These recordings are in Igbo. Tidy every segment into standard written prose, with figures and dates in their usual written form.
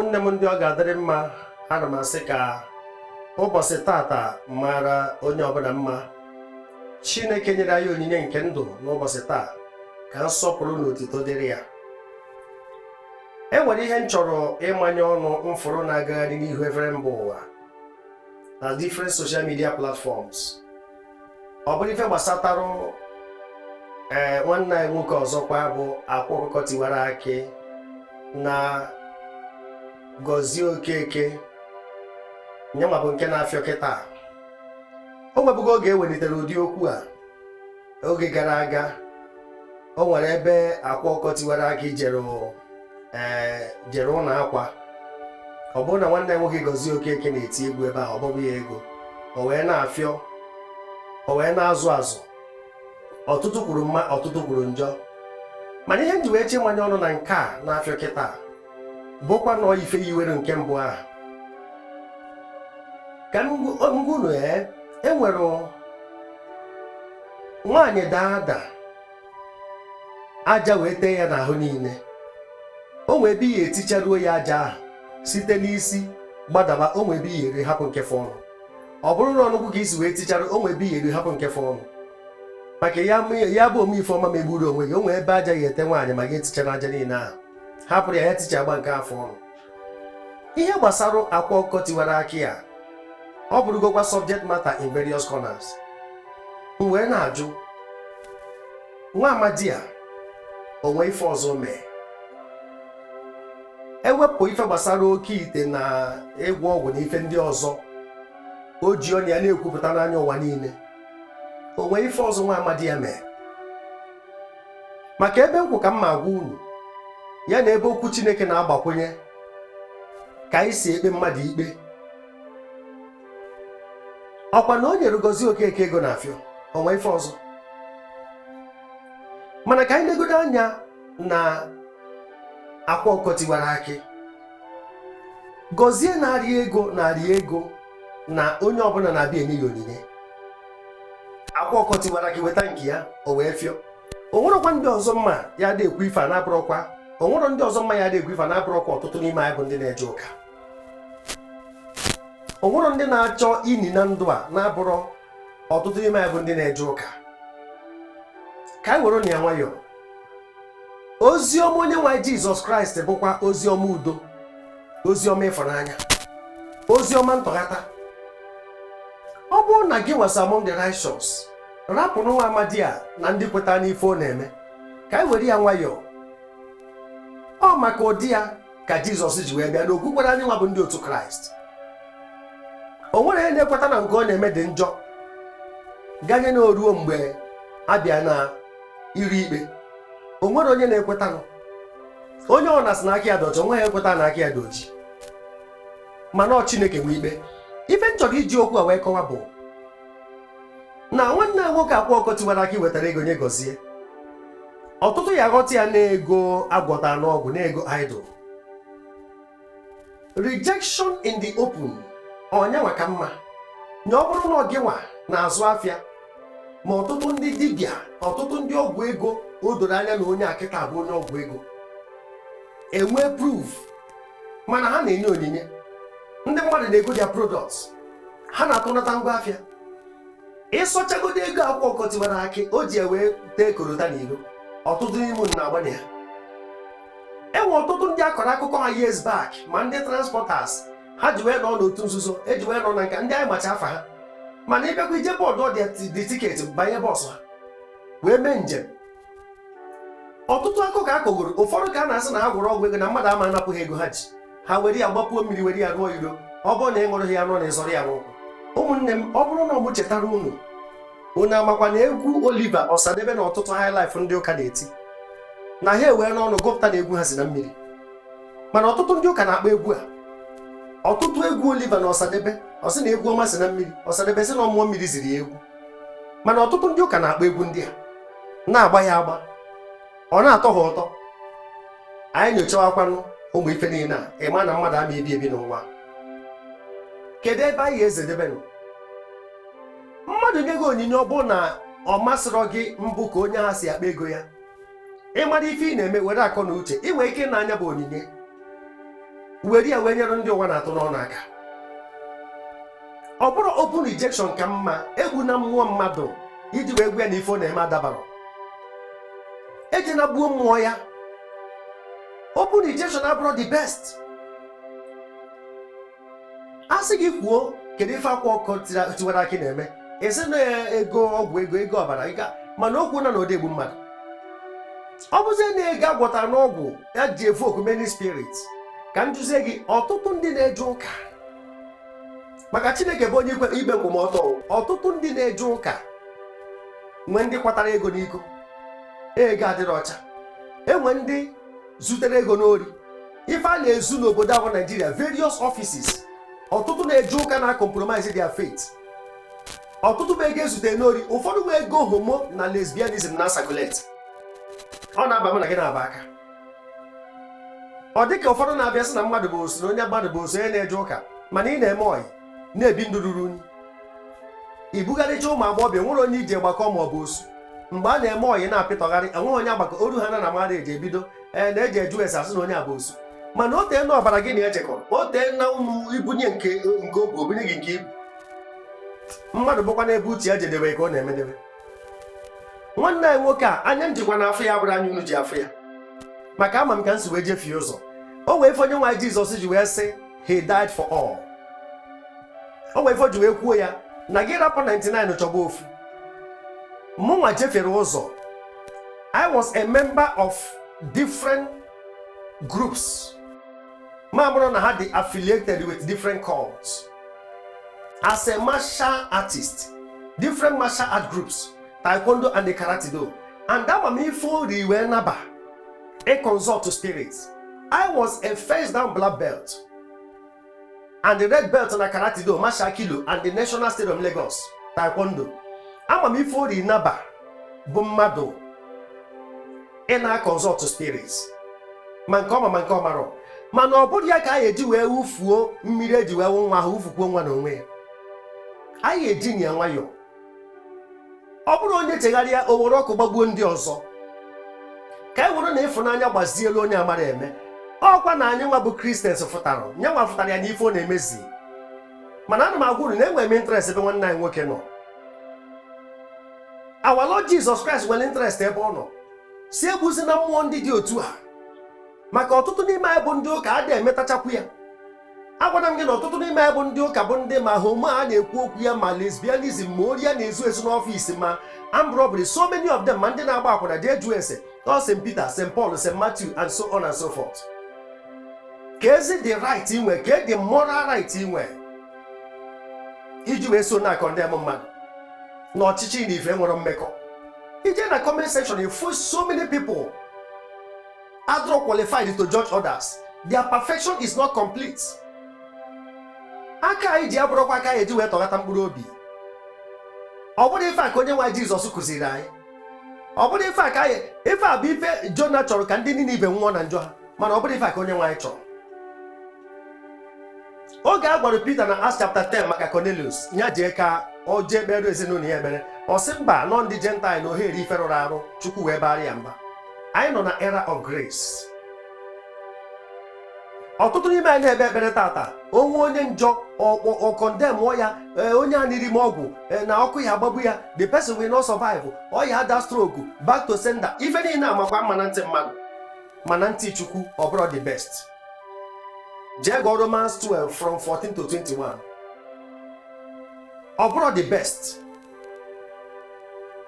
Ụmụnne m ndị ọ ga-adịrị mma, ana m asị ka ụbọchị tata mara onye ọbụla mma. Chineke nyere anyị onyinye nke ndụ n'ụbọchị taa, ka nsọpụrụ na otito dịrị ya. E nwere ihe m chọrọ ịmanye ọnụ m fụrụ na-agagharị n'ihu efere mba ụwa na different social media platforms. Ọ bụrụ ife gbasatarụ ee nwanne anyị nwoke ọzọkwa bụ Akwa Ọkụkọ Tiwara Akị na Gọzie Okeke, nyanwa bụ nke na-afịọ kịta. O nwebugo oge e welitere ụdị okwu a oge gara aga. O nwere ebe Akwa Ọkụkọ Tiwara Akị jere ee jere ụlọ akwa. Ọ bụrụ na nwanne ya nwoke Gọzie Okeke na-eti egwu ebe ahụ, ọ bụghị ya ego, o wee na-afịọ, o wee na-azụ azụ. Ọtụtụ kwuru mma, ọtụtụ kwuru njọ. Mana ihe m ji wee chọ ịmanye ọnụ na nke a na-afịọ kịta bụkwa nọọ ife yiwere nke mbụ ahụ. Ka m gwa unu, ee, enwere nwaanyị daa ada, aja wee tee ya n'ahụ niile. O nwee ebe ihe eticharuo ya aja ahụ site n'isi gbadaba, o nwee ebe ihe eri hapụ nke fọnụ. Ọ bụrụ na ọnụkwụ ka isi wee tichara, o nwee ebe ihe eri hapụ nke fọnụ. Maka ya ya bụ ome ife ọma megburu onwe gị. O nwee ebe aja ya ete nwaanyị ma gị etichara aja niile ahụ, hapụrụ ya, ya ticha agba nke afọ ọnụ. Ihe gbasara Akwa Ọkụkọ Tiwara Akị a, ọ bụrụgokwa subject matter in various corners. M wee na-ajụ, nwa amadi a, onwe ife ọzọ mee ewepụ ife gbasara oke ite na ịgwọ ọgwụ na ife ndị ọzọ o ji ọnya ya na-ekwupụta n'anya ụwa niile? Onwe ife ọzọ nwa amadi ya mee? Maka ebe nkwụ ka m ma agwa unu ya na ebe okwu Chineke na-agbakwunye ka anyị si ekpe mmadụ ikpe. Ọkwa na o nyere Gọzie Okeke ego na afịọ, onwe ife ọzọ? Mana ka anyị negodo anya na Akwa Ọkụkọ Tiwara Akị. Gọzie na-arị ego, na-arị ego na onye ọbụla na-abịa enye ya onyinye. Akwa Ọkụkọ Tiwara Akị weta nke ya, o wee fịọ. O nwerọkwa ndị ọzọ mma ya dị ekwu ife a na-abụrọkwa. O nwero ndị ọzọ mma ya dị ekwu ife a na-abụrọkwa ọtụtụ n'ime anyị bụ ndị na-eje ụka. O nwero ndị na-achọ ini na ndụ a na-abụrọ ọtụtụ n'ime anyị bụ ndị na-eje ụka. Ka anyị were na ya nwayọọ. Ozi ọma onye nwe anyị Jizọs Kraịst bụkwa ozi ọma udo, ozi ọma ịfụnanya, ozi ọma ntọghata. Ọ bụrụ na gị was among the righteous, rapụrụ nwa amadi a na ndị kweta n'ife ọ na-eme. Ka anyị were ya nwayọọ. Ọ maka ụdị ya ka Jizọs ji wee bịa na okwukwere anyị nwa bụ ndị otu Kraịst. O nwere onye na-ekweta na nke ọ na-eme dị njọ ganye na oruo mgbe abịa na iri ikpe. O nwere onye na-ekwetanụ? Onye ọ na-asị na aka ya dị ọcha, onwe ya ekweta na aka ya dị oji. Mana ọ Chineke nwe ikpe. Ife m chọrọ iji okwu a wee kọwa bụ na nwanne ya nwoke Akwa Ọkụkọ Tiwara Akị wetara ego nye Gọzie. Ọtụtụ ya aghọta ya na ego agwọta n'ọgwụ, na ego idol. Rejection in the open, ọnyanwa ka mma na ọ bụrụ na ọ gịnwa na-azụ afịa. Ma ọtụtụ ndị dibịa, ọtụtụ ndị ọgwụ ego, o doro anya na onye akịta bụ onye ọgwụ ego, enwee proof, mana ha na-enye onyinye. Ndị mmadụ na-ego their products, ha na-atụnata ngwa afịa. Ịsọchagodo ego Akwa Ọkụkọ Tiwara Akị o ji wee tee korota n'iro, ọtụtụ n'ime unu na-agbanye ya. Enwe ọtụtụ ndị akọrọ akụkọ ha years back, ma ndị transporters ha ji wee nọ n'otu nzuzo, eji wee nọ na nka ndị anyị macha afa ha. Mana ịbịakwa ije board dị ticket banye bus ha wee mee njem. Ọtụtụ akụkọ akọgoro, ụfọdụ ka a na-asị na ha gwọrọ ọgwụ ego na mmadụ ama anapụghị ego ha ji ha were ya gbapuo mmiri, were ya rụọ iro. Ọ bụrụ na ị ṅụrụ ya nọ na ịzọrọ ya n'ụkwụ. Ụmụnne m, ọ bụrụ na ọ bụ chetara unu, unu amakwa na egwu Oliver Ọsadebe na ọtụtụ highlife ndị ụka na-eti na ha ewee n'ọnụ gụpụta na egwu ha si na mmiri. Mana ọtụtụ ndị ụka na-akpọ egwu a, ọtụtụ egwu Oliver na Ọsadebe, ọ sị na egwu ọma si na mmiri. Ọsadebe sị na ọmụọ mmiri ziri ya egwu. Mana ọtụtụ ndị ụka na-akpọ egwu ndị a, na-agba ya agba, ọ na-atọ ha ụtọ. Anyị nyochawakwanụ ụmụ ife niile a, ịma na mmadụ ama ebi ebi n'ụwa. Kedu ebe anyị ezedebenụ? Mmadụ nye gị onyinye, ọ bụrụ na ọ masịrọ gị mbụ ka onye ha si akpa ego ya, ịmara ife ị na-eme, were akọ na uche. Ị nwere ike ịna anya bụ onyinye. Were ya wee nyere ndị ụwa na-atụ n'ọnụ aka. Ọ bụrụ open rejection ka mma, egwu na mmụọ mmadụ iji wee gwa ya na ife ọ na-eme adabara, ejena gbuo mmụọ ya. Open rejection abụrụ the best. A sị gị kwuo, kedu ife Akwa Ọkụkọ Tiwara Akị na-eme? Esi na ego ọgwụ ego, ego ọbara ịga, mana okwu na na odegbu mmadụ. Ọ bụzie na ego agwọtara n'ọgwụ ya ji evoke many spirits. Ka m jụzie gị, ọtụtụ ndị na-eje ụka, maka Chineke bụ onye ikpe nkwụmọtọ, ọtụtụ ndị na-eje ụka nwee ndị kwatara ego n'iko, ego adịrị ọcha, enwe ndị zutere ego n'ori, ife a na-ezu n'obodo ahụ Naijiria, various offices, ọtụtụ na-eje ụka na compromise their faith. Ọtụtụ bụ ego ezute n'ori, ụfọdụ bụ ego homo na lesbianism na circulate. Ọ na-aba m na gị na-aba aka. Ọ dịka ụfọdụ na-abịa sị na mmadụ bụ osu, na onye mmadụ bụ osu, onye na-eje ụka, mana ị na-eme ọyị, na-ebi ndụ ruru unyi, ibugharịcha ụmụ agbọghọbịa, nwere onye iji gbakọ ma ọ bụ osu. Mgbe a na-eme ọyị na-apịtọgharị, enweghị onye agbakọ oru ha na na mmadụ eji ebido ee na-eji eju ese asị na onye a bụ osu. Mana o tee na ọbara gị na ejekọrọ, o tee na ụmụ ibunye nke obu obunye gị nke ibu mmadụ, bụkwa n'ebe uche ya jedebe ka ọ na-emedebe. Nwanne anyị nwoke a, anya njikwa na afọ ya bụrụ anya unu ji afụ ya, maka ama m ka m si wee jefie ụzọ. O wee ife onye nwe anyị Jizọs ji wee sị, "He died for all." O wee ife o ji wee kwuo ya na gị rapụ 99 chọba ofu. Mụnwa jefere ụzọ. I was a member of different groups, ma bụrụ na ha dị affiliated with different cults. As a martial artist, different martial art groups, taekwondo and the karate do, and ama m ife ori wee naba a consult to spirits. I was a first dan black belt and the red belt na karate do, martial kilo and the National Stadium, Lagos, taekwondo. Ama m ife ori naba bụ mmadụ ị na-consult spirits, ma nke ọma ma nke ọmarọ. Mana ọ bụrụ ya ka anyị eji wee wufuo mmiri eji wee wụ nwa ahụ, wufukwuo nwa n'onwe ya, anyị eji na ya nwayọọ. Ọ bụrụ onye chegharịa, o were ọkụ gbagbuo ndị ọzọ, ka anyị were na ịfụnanya gbazielu onye amara eme. Ọkwa na anyị nwa bụ Christians fụtara nye nwa fụtara ya na ife ọ na-emezi. Mana ana m agwa unu na enwere m interest ebe nwanne anyị nwoke nọ. Our Lord Jesus Christ nwere interest ebe ọ nọ, si egbuzi na mmụọ ndị dị otu a, maka ọtụtụ n'ime anyị bụ ndị ụka adịghị emetachakwu ya. Agwara m gị na ọtụtụ n'ime anyị bụ ndị ụka bụ ndị ma homo a na-ekwu okwu ya, ma lesbianism, ma ori ya na-ezu ezu n'ọfịs, ma armed robbery, so many of them, ma ndị na-agba akwụna. Jee jụọ ese ọ St. Peter, St. Paul, St. Matthew and so on and so forth. Ka ezi the right inwe, ka the moral right inwe iji wee so na condemn mmadụ na ọchịchị na ife nwere mmekọ. Ije na comment section, you find so many people are qualified to judge others. Their perfection is not complete. Aka anyị ji abụrụkwa aka anyị eji wee tọghata mkpụrụ obi. Ọ bụrụ ife a ka onye nwe Jizọs kụziri anyị, ọ bụrụ ife a ka anyị, ife a bụ ife Jona chọrọ, ka ndị Ninive nwụọ na njọ ha. Mana ọ bụrụ ife a ka onye nwe anyị chọrọ. Oge a gwara Pita na Acts chapter 10 maka Cornelius, ya jee ka ọ jee kpere ezinụlọ ya ekpere, ọ sị mba, nọ ndị Gentile na ohere ife rụrụ arụ. Chukwu wee bara ya mba. Anyị nọ na era of grace. Ọtụtụ n'ime anyị na-ekpe ekpere tata, onwe onye njọ ọcondemnụọ ya, onye a n'iri m ọgwụ na ọkụ ya agbagbu ya, the person will not survive, ọ ya ada stroke, back to sender. Ife niile amakwa mma na ntị mmadụ, mana ntị Chukwu ọ bụrụ the best. Jee gụọ Romans 12 from 14 to 21. Ọ bụrụ the best,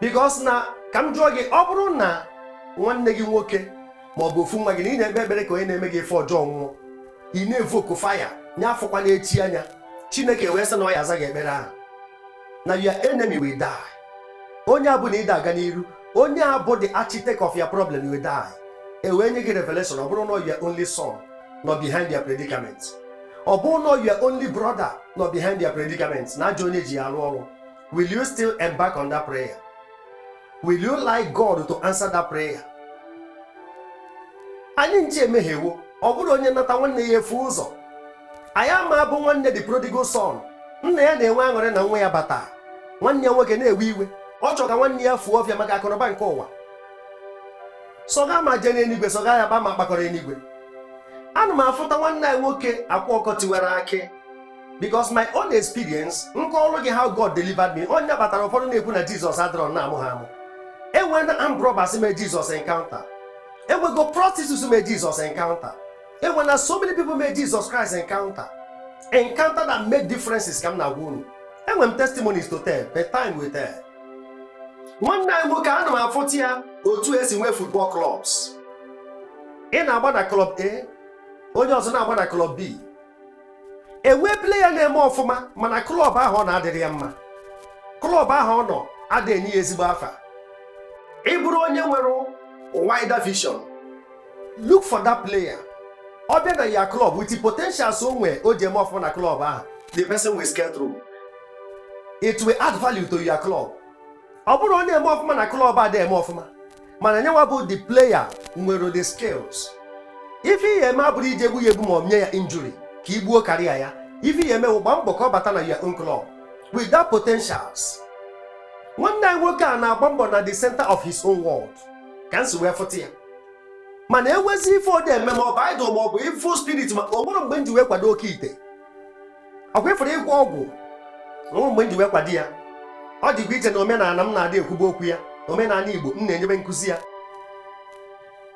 because na ka m jụọ gị, ọ bụrụ na nwanne gị nwoke ma ọ bụ ofu nwa gị na ị na-ekpe ekpere ka onye na-eme gị ife ọjọọ nwụọ, ị na-evoke fire nye afọkwa na-echi anya, Chineke wee sị na ọ ya aza gị ekpere ahụ, na your enemy will die, onye abụ na ịda aga n'iru, onye a bụ the architect of your problem will die, e wee nye gị revelation, ọ bụrụ na your only son nọ behind your predicament, ọ bụrụ na your only brother nọ behind your predicament, na ajọ onye ji ya arụ ọrụ, will you still embark on that prayer? Will you like God to answer that prayer? Anyị nche emehiewo. Ọ bụrụ onye nata nwanne ya efu ụzọ, anyị ama abụ nwanne the prodigal son. Nna ya na-enwe aṅụrị na nwa ya bata, nwanne ya nwoke na-ewe iwe. Ọ chọrọ ka nwanne ya fuo ọfịa maka akụnụba nke ụwa. Sọga ma jee n'eluigwe, sọga ya ba ma kpakọrọ eluigwe. Ana m afụta nwanne anyị nwoke Akwa Ọkụkọ Tiwara Akị, because my own experience nke ọrụ gị, how God delivered me, onye batara. Ụfọdụ na-ekwu na Jizọs adịrọ na-amụ ha amụ. Enwena armed robbers mee Jesus encounter, enwego prostitutes mee Jesus encounter, enwena so many people mee Jesus Christ encounter, encounter that make differences. Ka m na-agwa unu, enwere m testimonies to tell, but time will tell. Nwanne anyị nwoke, ana m afụta ya otu esi nwee football clubs. Ị na-agba na club A, onye ọzọ na-agba na club B. Enwee player na-eme ọfụma, mana club ahụ ọ na-adịrị ya mma, club ahụ ọ nọ adịghị enye ya ezigbo afa. Ị bụrụ onye nwere wider vision, look for that player. Ọ bịa na ya club with the potentials o nwee, o ji eme ọfụma na club ahụ, the person will scale through. It will add value to your club. Ọ bụrụ onye eme ọfụma na club adịghị eme ọfụma, mana nyenwa bụ the player nwere the skills. Ife ihe eme abụrụ ije egbu ya egbu ma ọ nye ya injury ka igbuo karịa ya. Ife ihe eme bụ gbaa mbọ ka ọ bata na your own club with that potentials. Nwanne anyị nwoke a na-agba mbọ na the center of his own world ka m si wee fụta ya, mana enwezi ife ode eme, ma ọ bụ idol, ma ọ bụ evil spirit, ma ọ bụrụ mgbe m ji wee kwado oke ite ọkwa ifuru ịgwọ ọgwụ onwe, mgbe m ji wee kwado ya, ọ dịkwa iche na omenala m na-adị ekwube okwu ya. Omenala Igbo m na-enyebe nkụzi ya.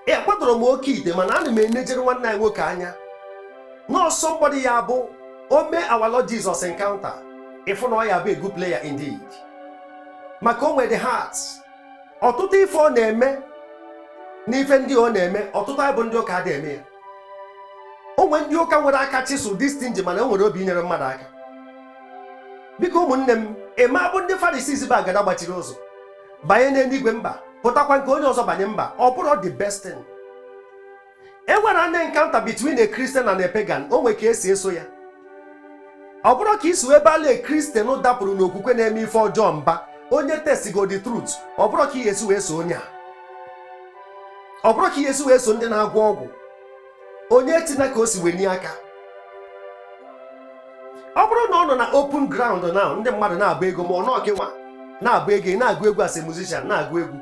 E kwadoro m oke ite, mana ana m enejere nwanne anyị nwoke anya nọọsụ mgbọdụ ya bụ o mee our Lord Jesus encounter, ịfụ na ọ ya bụ a good player indeed, maka o nwere the heart. Ọtụtụ ife ọ na-eme n'ife ndị ọ na-eme, ọtụtụ anyị bụ ndị ụka adịghị eme ya. O nwere ndị ụka nwere aka chisel dị stingy, mana o nwere obi inyere mmadụ aka. Biko ụmụnne m, eme abụ ndị Pharisees bụ agada gbachiri ụzọ banye n'eluigwe mba, pụtakwa nke onye ọzọ banye mba. Ọ bụrụ the best thing, e nwere an encounter between a Christian and a pagan, o nwere ka esi eso ya. Ọ bụrụ ka isi wee bala a Christian dapụrụ n'okwukwe na-eme ife ọjọọ mba, onye testigo the truth, ọ bụrụ ka ị esi wee so onye a, ọ bụrụ ka ị esi wee so ndị na-agwọ ọgwụ, onye tina ka o si wee aka. Ọ bụrụ na ọ nọ na open ground na ndị mmadụ na-agba ego, ma ọ nọ gị nwa na-agba ego, ị na-agụ egwu as a musician, na-agụ egwu,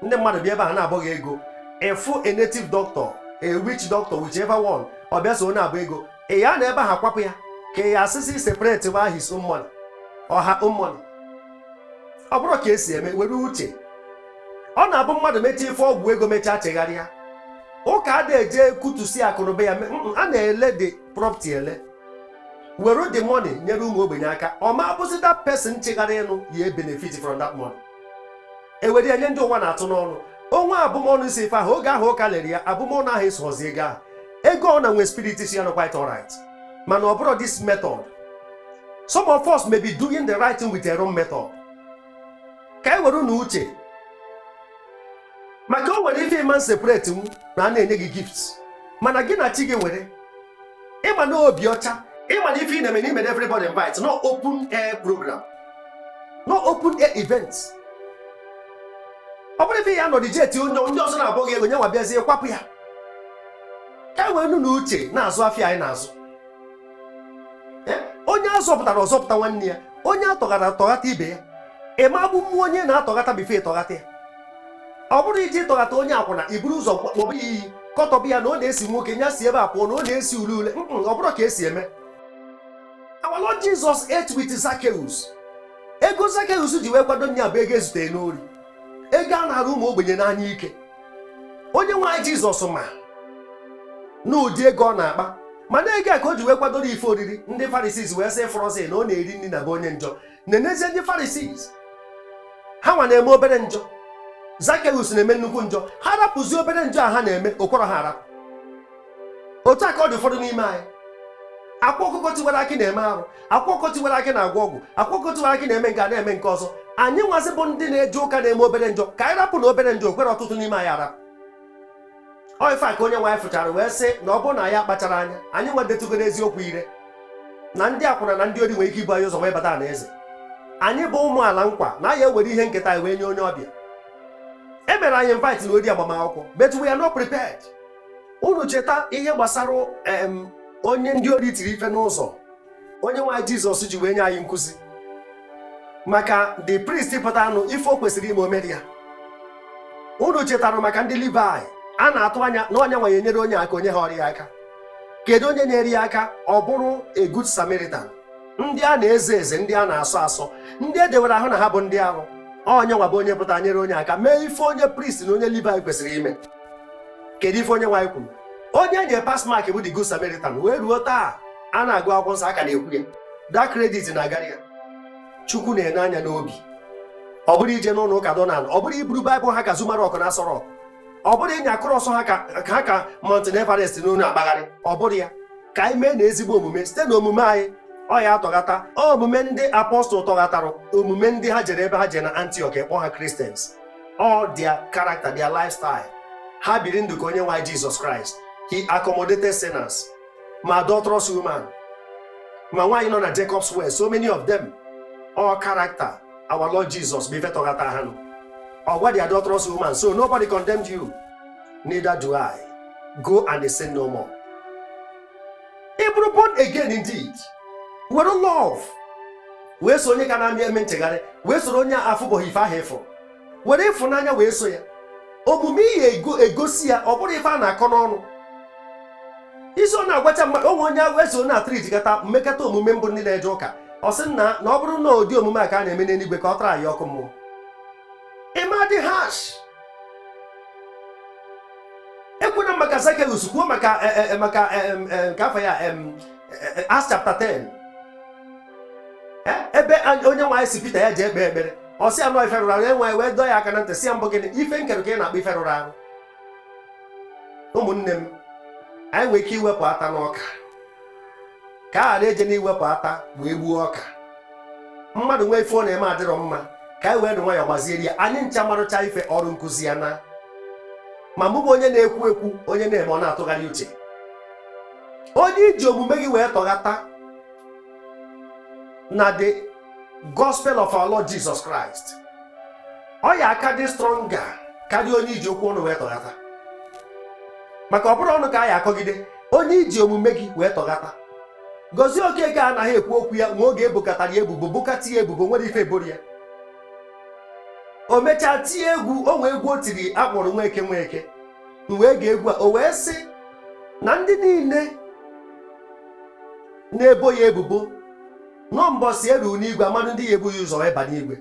ndị mmadụ bịa ebe a na-abọghị ego, ịfụ a native doctor, a witch doctor, whichever one, ọ bịa so na-agba ego, ị ya na ebe ahụ akwapụ ya ka ya asịsị separate wa his own money or her own money. Ọ bụrụ ka esi eme, were uche. Ọ na-abụ mmadụ mechaa ife ọgwụ ego, mechaa chegharịa, ụka a na-eje kutusi akụnụba ya. A na-ele the property ele, were the money nyere ụmụ ogbenye aka. Ọ ma abụzi that person chegharị ịnụ ya benefit from that money, ewere ya nye ndị ụwa na-atụ n'ọnụ onwe abụmọnụ isi ife ahụ. Oge ahụ ụka lere ya abụmọnụ ahụ, esoghọzi ego ahụ, ego ọ na nwe spirit si ya nọ quite alright, mana ọ bụrụ this method. Some of us may be doing the right thing with a wrong method. Ka e were na uche, maka o nwere ife ịma separate m na a na-enye gị gifts, mana gị na chi gị were ịma na obi ọcha, ịma na ife ị na-eme na ime everybody invite, no open air program, no open air event. Ọ bụrụ ife ya nọdụ eti onye ndị ọzọ na-abụghị ego nye nwa bịazie kwapụ ya. Ka e wee nụ na uche na-azụ afịa anyị na-azụ. Onye azọpụtara ọzọpụta nwanne ya, onye atọghara atọghata ibe ya. Ịma bụ mmụọ onye na-atọghata bife ịtọghata ya. Ọ bụrụ iji tọghata onye akwụna, iburu ụzọ kpọbụ ya iyi, kọtọbụ ya na ọ na-esi nwoke nya si ebe a pụọ, na ọ na-esi ule ule. Ọ bụrụ ka esi eme. Our Lord Jesus ate with Zacchaeus. Ego Zacchaeus ji wee kwado nya bụ ego ezutere n'ori, ego a na-arụ ụmụ ogbenye n'anya ike. Onye nwe anyị Jizọs ma n'ụdị ego ọ na-akpa, mana ego a ka o ji wee kwadoro ife oriri. Ndị Pharisees wee sị frọzi na ọ na-eri nri na be onye njọ. Na-enezie ndị Pharisees, ha nwa na-eme obere njọ, Zacchaeus na-eme nnukwu njọ. Ha rapụzi obere njọ a ha na-eme, okworo ha arapụ. Otu a ka ọ dị ụfọdụ n'ime anyị. Akwa Ọkụkọ Tiwara Akị na-eme arụ, Akwa Ọkụkọ Tiwara Akị na-agwọ ọgwụ, Akwa Ọkụkọ Tiwara Akị na-eme nke a, na-eme nke ọzọ. Anyị nwazi bụ ndị na-eje ụka na-eme obere njọ, ka anyị rapụ na obere njọ okwere ọtụtụ n'ime anyị arapụ. Ọ ife a ka onye nwaanyị fụchara wee sị na ọ bụrụ na anyị akpachara anya, anyị nwa detugoro eziokwu ire na ndị akwụna na ndị ori nwere ike ibu anyị ụzọ wee bata na eze. Anyị bụ ụmụ ala nkwa na anyị ewere ihe nketa anyị wee nye onye ọbịa. E mere anyị invite na ori agbamakwụkwọ, but we are not prepared. Unu cheta ihe gbasara onye ndị ori tiri ife n'ụzọ, onye nwaanyị Jizọs ji wee nye anyị nkụzi maka the priest pụta anụ ife o kwesịrị ime omeri ya. Unu chetara maka ndị Livai a na-atụ anya na onye nwe ya enyere onye aka, onye ha ọrịa aka. Kedu onye nyere ya aka? Ọ bụrụ a good Samaritan. Ndị a na-eze eze, ndị a na-asọ asọ, ndị edewere ahụ na ha bụ ndị arụ, onye nwa bụ onye pụta nyere onye aka mee ife onye priest na onye Levi kwesịrị ime. Kedu ife onye nwaanyị kwuru? Onye nye pass mark bụ the good Samaritan. Wee ruo taa a na-agụ akwụkwọ nsọ, aka na-ekwu ya, that credit na-agara ya. Chukwu na-ene anya n'obi. Ọ bụrụ ije n'ụlọ ụka donald, ọ bụrụ iburu Baịbụl ha ka Zuma Rock na Aso Rock, ọ bụrụ ịnya cross ha ka Mountain Everest n'onu akpagharị, ọ bụrụ ya. Ka anyị mee na ezigbo omume, site na omume anyị ọ ya atọghata. Omume ndị apọstụl tọghatara, omume ndị ha jere ebe ha jere na Antioch ekpọ ha Christians, all their character, their lifestyle, ha biri ndụ ka onye nwe anyị Jizọs Kraịst. He accommodated sinners, ma adulterous woman, ma nwaanyị nọ na Jacob's well, so many of them. All character our Lord Jesus bụ ife tọghata ha nụ. Ọ gwa the adulterous woman, "So nobody condemned you, neither do I. Go and sin no more." Ị bụrụ born again indeed, were love wee so onye ka na-amị eme nchegharị, wee soro onye afụbọghị ife ahụ ịfụrụ, were ịfụnanya wee so ya. Omume ihe egosi ya, ọ bụrụ ife a na-akọ n'ọnụ isi ọ na-agwacha mmadụ onwe onye eso na-atụrụ ijikọta mmekọta omume mbụ. Ndị na-eje ụka, ọ sị na na ọ bụrụ na ụdị omume a ka a na-eme n'eluigwe, ka ọ tara ya ọkụ mmụọ. Ịma dị harsh. Ekwuna maka Zacchaeus, kwuo maka maka nke afọ ya, Acts chapter 10, ebe onye nwaanyị si Pita ya jee kpee ekpere. Ọ sị anọ ife rụrụ arụ enwe wee dọọ ya aka na ntị, sị ya, mbụ gịnị ife nkere ka ị na-akpọ ife rụrụ arụ? Ụmụnne m, anyị nwere ike iwepụ ata n'ọka ka a ghara eje n'iwepụ ata wee gbuo ọka. Mmadụ nwee ife ọ na-eme adịrọ mma, ka anyị wee nụ nwayọọ gbazieri ya. Anyị ncha marụcha ife ọrụ nkụzi ya na ma mụ bụ onye na-ekwu ekwu, onye na-eme ọ na-atụgharị uche, onye iji omume gị wee tọghata na the gospel of our Lord Jesus Christ, ọ ya aka dị stronger karịa onye iji okwu ọnụ wee tọghata, maka ọ bụrụ ọnụ ka a ya akọgide. Onye iji omume gị wee tọghata. Gozie Okeke anaghị ekwu okwu ya nwa oge ebokọtara ya ebubo, bokata ya ebubo, nwere ife eboro ya. O mechaa tie egwu o nwee egwu o tiri akpọrọ Nweke Nweke. M wee gee egwu a, o wee sị na ndị niile na-ebo ya ebubo nọ mbọsi eru n'igwe, amadụ ndị ya ebu ya ụzọ wee ba n'igwe.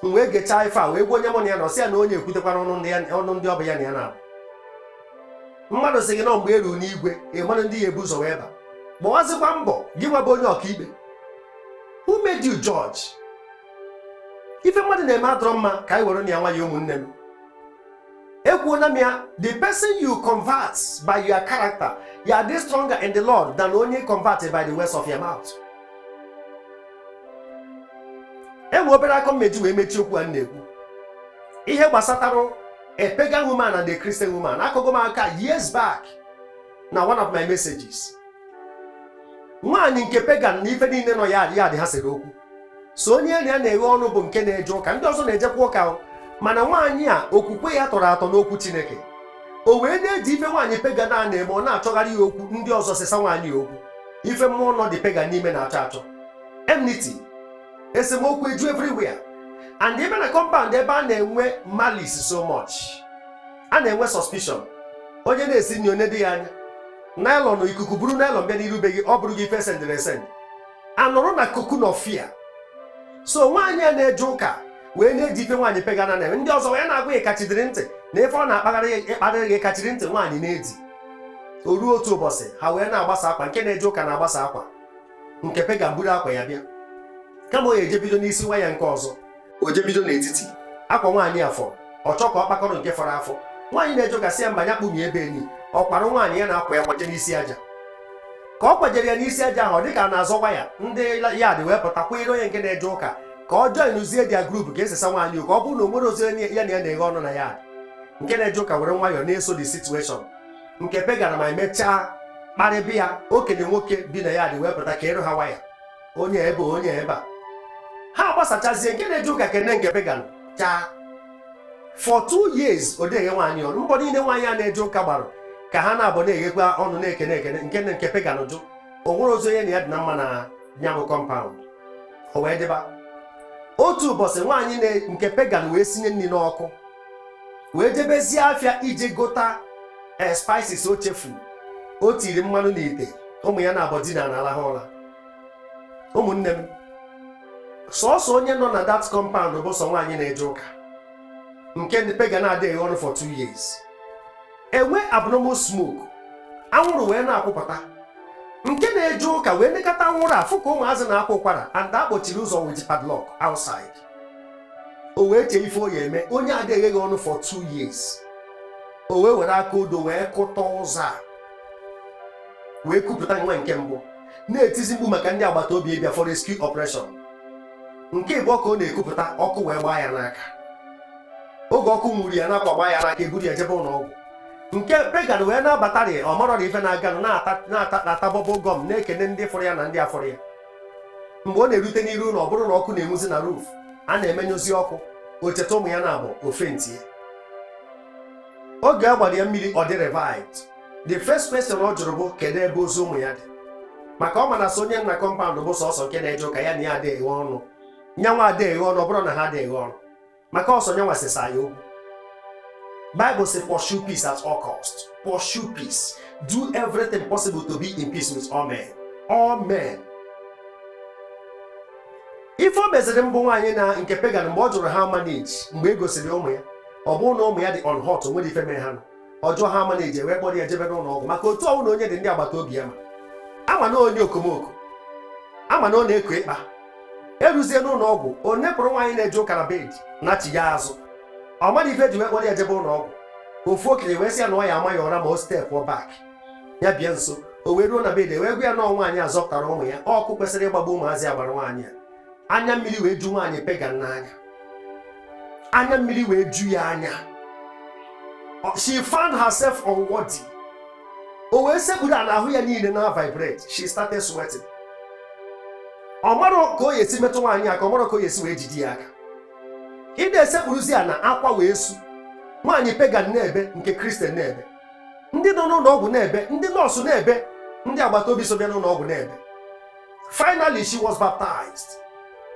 M wee gechaa ife a, wee gwa onye mụ na ya nọ, sị ya na onye ekwutekwana ọnụ ndị ya, ọnụ ndị ọ bụ ya na ya na-abụ. Mmadụ sị gị nọ mgbe eru n'igwe, ịmadụ ndị ya ebu ụzọ wee ba. Gbawazikwa mbọ gị nwa bụ onye ọkaikpe. Who made you judge? Ife mmadụ na-eme adọrọ mma, ka anyị were na ya nwayọọ. Ụmụnne m, ekwuola m ya, the person you convert by your character, you are dey stronger in the Lord than onye converted by the words of your mouth. Enwe obere akọ mmeji wee mechie okwu a m na-ekwu, ihe gbasatara a pagan woman and a Christian woman. Akọgo m aka years back na one of my messages. Nwaanyị nke pagan na ife niile nọ ya ya dị ha sere okwu. So onye ya na na-eghe ọnụ bụ nke na-eje ụka, ndị ọzọ na-ejekwa ụka o. Mana nwaanyị a, okwukwe ya tọrọ atọ n'okwu Chineke. O wee na-eji ife nwaanyị pagan a na-eme, ọ na-achọgharị ya okwu. Ndị ọzọ sịsa nwaanyị okwu, ife mmụọ nọ dị pagan n'ime na-achọ achọ enmity, esemokwu eju everywhere. And ebe na compound ebe a na-enwe malice so much, a na-enwe suspicion. Onye na-esi nri, onye dị ya anya nylon, ikuku buru nylon bịa n'iru be gị, ọ bụrụ gị ife sendịrị esend, anọrọ na cocoon of fear. So nwaanyị a na-eje ụka wee na-eji ife nwaanyị pagan na-eme, ndị ọzọ wee na-agwa ya kachidiri ntị na ife ọ na-akpagharị ịkparịrị gị kachiri ntị. Nwaanyị na-edi. O ruo otu ụbọchị, ha wee na-agbasa akwa. Nke na-eje ụka na-agbasa akwa, nke pagan buru akwa ya bịa. Kama ọ ya eje bido n'isi nwa ya nke ọzọ, o je bido n'etiti akwa nwaanyị a fọrọ. Ọ chọ ka ọ kpakọrọ nke fọrọ afọ. Nwaanyị na-eje ụka sị ya mba, ya kpumie ebe enyi ọ kwara nwaanyị ya na-akwa ya kwaje n'isi aja. Ka ọ kwajere ya n'isi aja ahụ, ọ dịka a na-azọ waya, ndị ya dị wee pụta kwụnyere onye nke na-eje ụka ka ọ joinuzie dia group ka esesa nwaanyị, ka ọ bụrụ na o nwere ozi onye ya na ya na-eghe ọnụ na ya. Nke na-eje ụka were nwayọọ na-eso the situation. Nke pagan ma emechaa kparịbịa ya. Okenye nwoke bi na ya dị wee pụta ka ịrụ ha waya, onye ebe, onye ebe a. Ha gbasachazie. Nke na-eje ụka kene nke pagan chaa. For 2 years o deghe nwaanyị ọnụ. Mbọ niile nwaanyị a na-eje ụka gbara ka ha na-abụ na-eghekwa ọnụ, na-ekene ekene, nke na nke pagan jụ. O nwere ozi onye na ya dị na mma na nyabụ compound. O wee dịba otu ụbọchị, nwaanyị nke pagan wee sinye nri n'ọkụ, wee jebezie afịa ije gota spices o chefuru. O tiri mmanụ n'ite, ụmụ ya na-abọ dina na-alahụ ụra. Ụmụnne m, sọsọ onye nọ na that compound bụ sọ nwaanyị na-eje ụka nke ndị pagan na-adịghị ọrụ for 2 years. Enwe abnormal smoke, anwụrụ wee na-akwụpụta. Nke na-eje ụka wee nekọta anwụrụ a, fụ ka ụmụazị na-akwa ụkwara, and akpọchiri ụzọ with padlock outside. O wee chee ife o ya eme onye adịghị eghe ọnụ for 2 years. O wee were aka odo wee kụta ụzọ a, wee kupụta nwa nke mbụ, na-etizi mkpu maka ndị agbata obi ịbịa for rescue operation. Nke ịbụọ ka ọ na-ekupụta, ọkụ wee gbaa ya n'aka. Oge ọkụ nwuru ya n'akwa, gbaa ya n'aka, eburu ya jebe ụlọ ọgwụ. Nke pagan wee na-abatarị, ọ marọ na ife na-aganụ, na-ata na-ata na-ata bubble gum, na-ekene ndị fụrụ ya na ndị afụrụ ya. Mgbe ọ na-erute n'iru ụlọ, ọ bụrụ na ọkụ na-enwuzi na roof, a na-emenyụzi ọkụ. O cheta ụmụ ya na-abụ ofe ntie. Oge a gbara ya mmiri, ọ dị revived. The first question ọ jụrụ bụ kedu ebe ozu ụmụ ya dị, maka ọ ma na so onye nna compound bụ sọsọ nke na-eje ụka, ya na ya adịghị eghe ọnụ, nyanwa adịghị eghe ọnụ. Ọ bụrụ na ha adịghị eghe ọnụ, maka ọsọ nyanwa sịsa ya okwu. Bible say, "Pursue peace at all cost." Pursue peace. Do everything possible to be in peace with all men, all men. Ife o meziri mbụ nwaanyị na nke pagan, mgbe ọ jụrụ ha manage, mgbe e gosiri ụmụ ya, ọ bụrụ na ụmụ ya dị unhurt, nwere ife mere ha nọ, ọ jụọ ha manage, wee kpọrọ ya jebe n'ụlọ ọgwụ, maka otu ọnwụ na onye dị ndị agbata obi ya ma ama na onye okomoko, ama na ọ na-eko ịkpa. Eruzie n'ụlọ ọgwụ, o nepụrụ nwaanyị na-eje ụka na bed na chi ya azụ. Ọ mara ife eji wee kpọrọ ya jebe ụlọ ọgwụ. Ofu okenye wee sị ya na ọ ya ama ya ụra ma o step back, ya bịa nso. O wee ruo na bed, wee gwa ya na nwaanyị azọpụtara ụmụ ya. Ọkụ kwesịrị ịgbagbu ụmụazị agbara nwaanyị a. Anya mmiri wee ju nwaanyị pagan n'anya, anya mmiri wee ju ya anya. She found herself unworthy. O wee sekpuru ala, ahụ ya niile na vibrate. She started sweating. Ọ marọ ka o esi metụ nwaanyị aka, ọ marọ ka o esi wee jide ya aka. Ị na-esekpuruzi ya na akwa wee su. Nwaanyị pagan na-ebe, nke Christian na-ebe, ndị nọ n'ụlọ ọgwụ na-ebe, ndị nọọsụ na-ebe, ndị agbata obi so bịa n'ụlọ ọgwụ na-ebe. Finally, she was baptized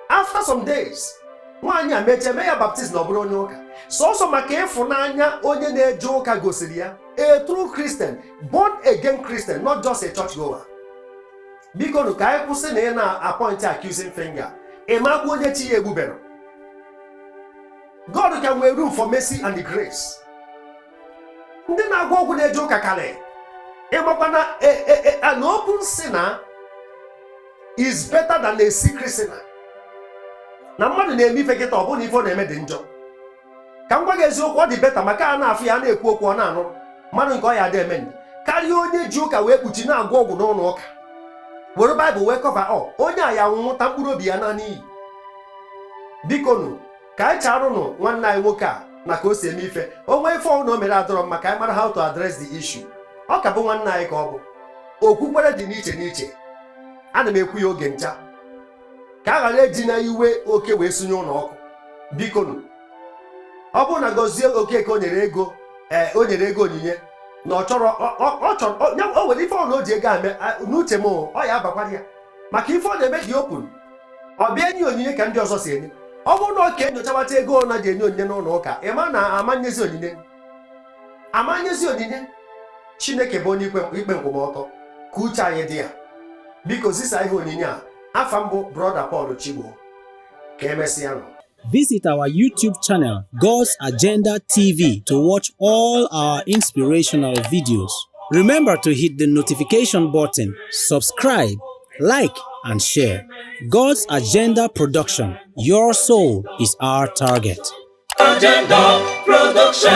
after some days. Nwaanyị a mechie mee ya baptism na ọ bụrụ onye ụka, sọsọ maka ịfụnanya onye na-eje ụka gosiri ya, a true Christian, born again Christian, not just a church goer. Biko nụ, ka anyị kwụsị na ị na-appoint accusing finger. Ị magbu onye chi ya egbubere. God can nwee room for mercy and grace. Ndị na-agwọ ọgwụ na-eje ụka karị. Ịmakwa na an open sinner is better than a secret sinner. Na mmadụ na-eme ife kịta, ọ bụrụ na ife ọ na-eme dị njọ, ka m gwa gị eziokwu, ọ dị better, maka a na-afụ ya, a na-ekwu okwu, ọ na-anụ mmadụ nke ọ ya adị eme ndị karịa onye ji ụka wee kpuchi na-agwọ ọgwụ n'ụlọ ụka, were Baịbụl wee cover ọ onye a ya nwụta mkpụrụ obi ya na n'iyi. Biko nụ, ka anyị charụnụ nwanne anyị nwoke a na ka o si eme ife. O nwee ife ọnwụ na o mere adọrọ mma, ka anyị mara how to address the issue. Ọ ka bụ nwanne anyị ka ọ bụ. Okwukwere dị n'iche n'iche. Ana m ekwu ya oge ncha, ka a ghara eji na iwe oke wee sunye ụlọ ọkụ. Biko nụ, ọ bụrụ na Gọzie Okeke o nyere ego, ee, o nyere ego onyinye na ọ chọrọ, ọ chọrọ o nwere ife ọ na o ji ego ame n'uche m, ọ ya abakwara ya, maka ife ọ na-eme dị open. Ọ bịa enye onyinye ka ndị ọzọ si enye. Ọ bụrụ na ọ ka enyochawata ego ọ na ji enye onyinye n'ụlọ ụka, ịma na amanyezi onyinye, amanyezi onyinye. Chineke bụ onye ikpe nkwụmọtọ, ka uche anyị dị ya. Biko zisa ihe onyinye a. Afa mbụ, Brother Paul Chigbo. Ka emesịa nụ. Visit our YouTube channel, God's Agenda TV, to watch all our inspirational videos. Remember to hit the notification button, subscribe, like, and share. God's Agenda Production. Your soul is our target. Agenda Production.